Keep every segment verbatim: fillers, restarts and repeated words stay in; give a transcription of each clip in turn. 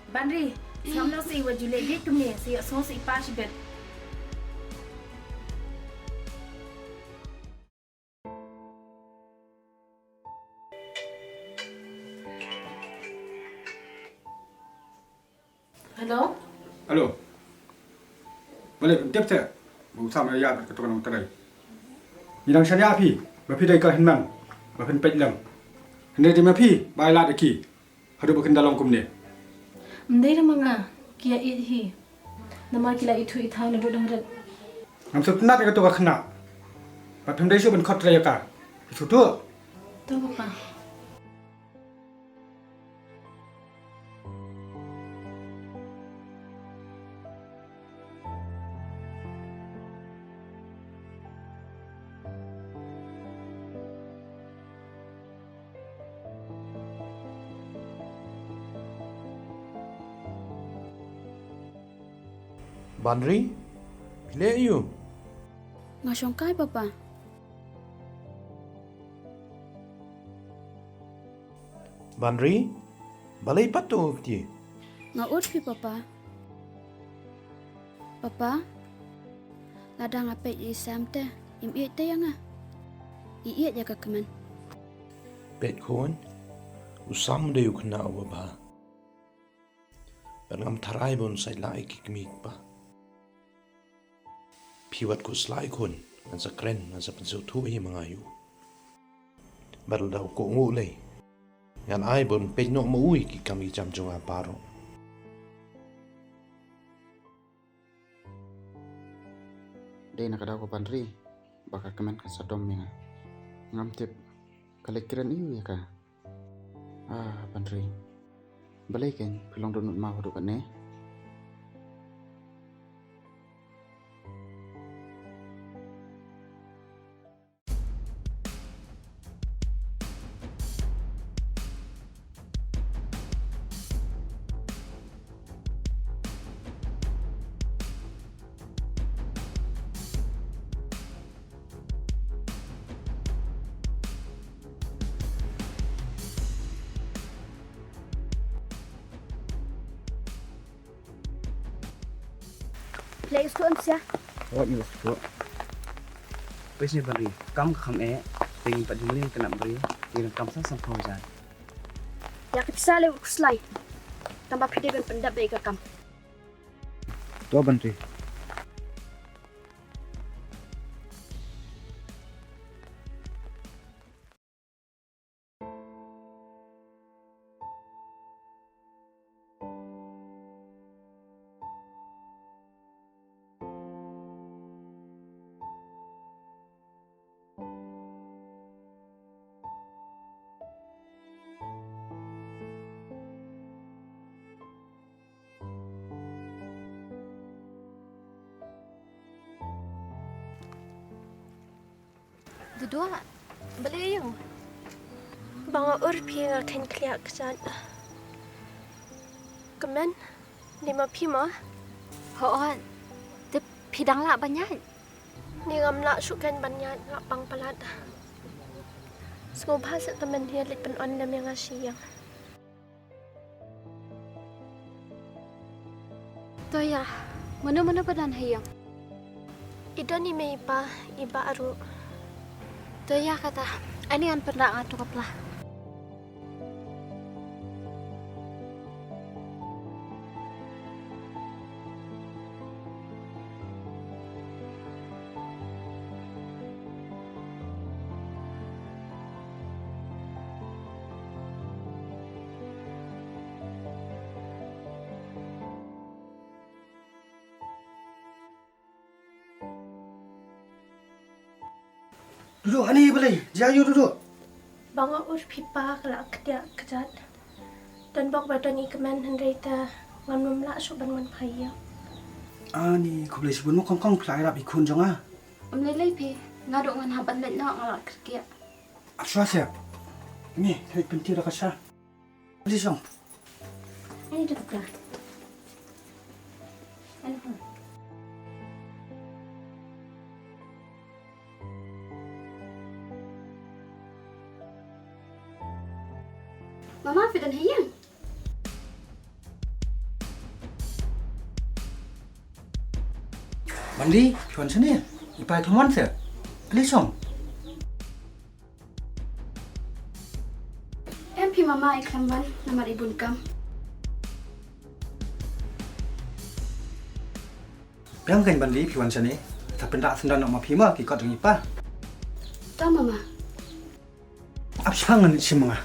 Banri, sam no si wa jule bit kumne, si asong si pa shibit. Hello? Hello. Bale, tip te. Bu sam ya ka tu nong terai. Ngi dang shania phi, ba phi dei ka hynmen, ba phin peit lang. Hynrei dei ma phi, ba ai lad ki. Haduh ba kin da long kumne. Ym dei da ma nga, ki ïa ïeit hi. Namar ki la ithuh ithaw naduh dang rit. Ngam sngewtynnat ïa kato ka khynnah. Bad phim dei shuh ban khot trei ïa ka. Shu tuh. To papa. Banri, phi leh aiu? Nga shong kai, papa. Banri, balei pat to u kti? Nga ud phi, papa. Papa, lada nga peit ïa i Sam te, im ïeit te ïa nga. I ïeit ïa ka kmen. Peit khun, u Sam u dei u khynnah uba bha. Bad ngam tharai ba un sait lah ïa ki kmie ki kpa. Phi wat khuslai khun, ngan sa kren, ngan sa pynsngewthuh hi ma nga ïa u. Bad lada u kohnguh lei, ngan ai ba un peit noh ma u ïa ki kam ki jam jong nga baroh. Dei na ka daw ka Banri ba ka kmen ka sa dom ïa nga. Ngam tip ka leit kren aiu ïa ka. Ah, Banri. Balei kein phi long dohnud maw haduh katne? Play store sia. Oh, ni store. Pes ni Banri, kam ka kham eh, ding pat jingmlin kena Banri, ding kam sa sam kau jan. Ya kita sale slai. Tambah pide ben pendap dei ka kam. To Banri. Duduak, balei ïa u? Ba nga ur phi nga khein khlieh kjat. Kmen, ni ma phi ma? Hooid, te phi dang lah ban ïaid? Ni ngam lah shuh khein ban ïaid, nga pang palat. Sngewbha seh kmen, ïa leit pynwan lem ïa nga sha ïing. To ïa, mano mano ba don ha ïing? I don i mei i pa, i bah ruh. To ïa kata, ani ngan pynrah nga tu ka pla. Dudu, ani balei? Jia yu dudu. Ba nga ur phi pa ka la ktiah kjat. Don bok ba don i kmen hynrei ta ngan mem lah shuh ban wan phai ïa. Ani khublei shibun mo kong kong phi la ïarap i khun jong nga. Ym lei lei phi, nga duh ngan hap ban leit noh nga la kyrkieh. Ap shuwa seh. Ni, thait pynti da ka sha. Li song. Ai dokta. Ai dokta. Mama, phi don ha ïing? Mandi, phi wan shane? I pa i khlem wan seh. Ale shong. Em phi mama, i khlem wan namar i bun kam. Biang kein Mandi, phi wan shane. Sa pynda syndon noh ma phi ma ki kot jong i pa. To mama. Ap shipang ngan shim nga.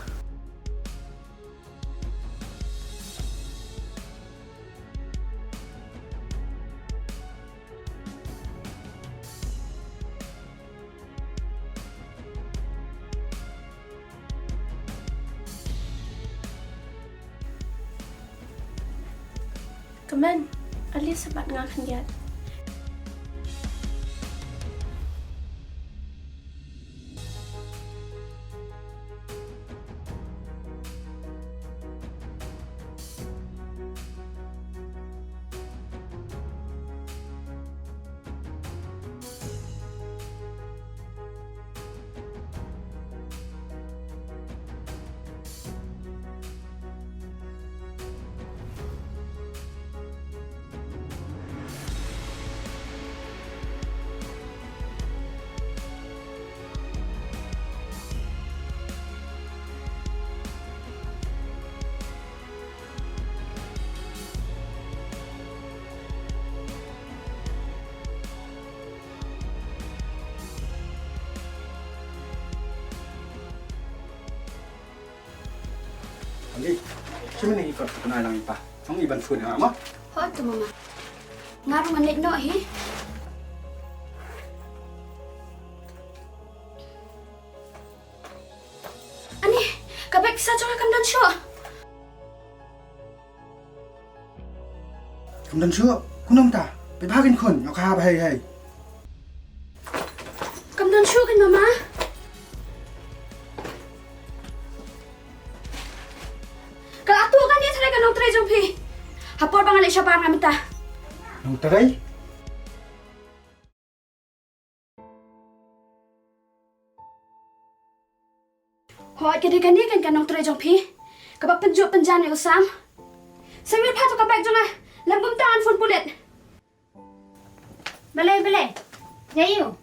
Kmen, ale sa bat nga khyndiat. Mandi, shim ïa i kot, pynai lang i pa. Ong i ban phone ïa nga mo. Ho to mama. Nga ruh ngan leit noh hi. Ani, ka bag pisa jong nga kam don shuh. Kam don shuh, kumno mynta? Phi bha kein khun, ïoh kha bha hei hei. Kam don shuh kein mama. Ka la tuh kane ha ka nongtrei jong phi. Ha por ba nga leit shabar nga mynta. Nongtrei? Hooid, ka dei kane kein ka nongtrei jong phi, kaba pynjot pynjan ïa u Sam. Sa mut pha to ka bag jong nga, lem kumta ngan phone pulit. Balei, balei? Ïa u.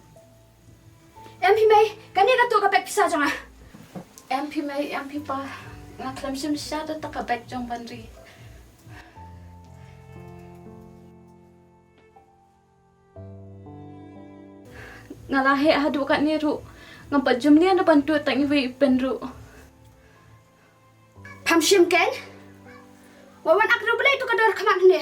Em phi mei, kane ka tuh ka bag pisa jong nga. Em phi mei, em phi pa, nga khlem shim shisha da ta ka bag jong Banri. Nga la heh haduh katne ruh. Ngam pat jumlia na ban tuh tang iwei i pyn ruh. Pham shim kein? Wa wan ak ruh balei tu ka dor khmat ne.